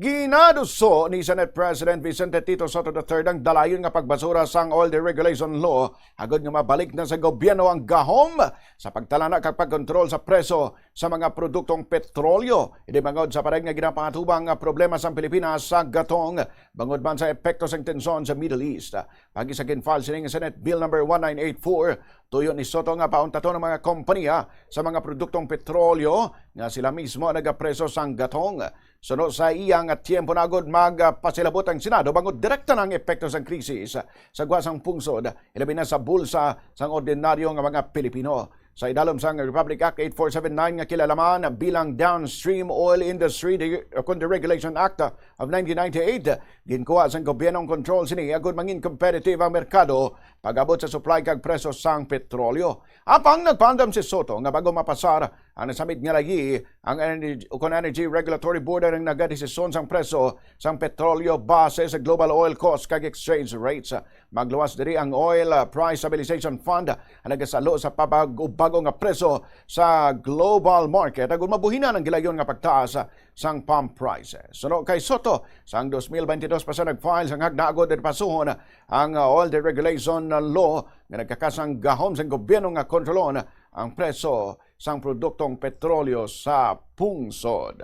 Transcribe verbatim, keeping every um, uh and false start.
Ginaduso ni Senate President Vicente Tito Sotto the third ang dalayon nga pagbasura sang oil deregulation law agod nga mabalik na sa gobyerno ang gahom sa pagtalana kag pagkontrol sa presyo sa mga produktong petrolyo. Ini bangod sa pareho nga ginapangatubang nga problema sang Pilipinas sa gatong bangod man sa epekto sang tensyon sa Middle East. Paagi sa gin-file sini nga Senate Bill number one nine eight four, tuyo ni Sotto nga pauntaton ang mga kompanya sa mga produktong petrolyo nga sila mismo nagapreso sang gatong. Suno sa iya nga tiyempo na gud magpasilabot ang Senado bangod direkta na ang epekto sang krisis sa gwa sang pungsod, ilabi na sa bulsa sang ordinaryo nga mga Pilipino. Sa idalom sang Republic Act eight four seven nine nga kilala man bilang Downstream Oil Industry De-, Deregulation Act of nineteen ninety-eight, ginkuha sang gobyerno ang kontrol sini agud mangin competitive ang merkado pag-abot sa supply kag presyo sang petrolyo. Apang nagpaandam si Sotto nga bago mapasar ang nasamit nga lagi, ang Energy, ukon Energy Regulatory Board ang nagadesisyon sang presyo sang petrolyo base sa global oil cost kag exchange rates. Magluwas diri ang Oil, ah, Price Stabilization Fund ang nagasalo sa pabag-ubago nga presyo sa global market agud mabuhinan ang gilayon nga pagtaas sang pump prices. Suno kay Sotto, sang dos mil bentidós pa siya nag-file sang hagna agud pasuhon ang, ah, oil deregulation law nga nagkakasang gahom sang gobyerno nga kontrolon ang presyo sang produktong petrolyo sa pungsod.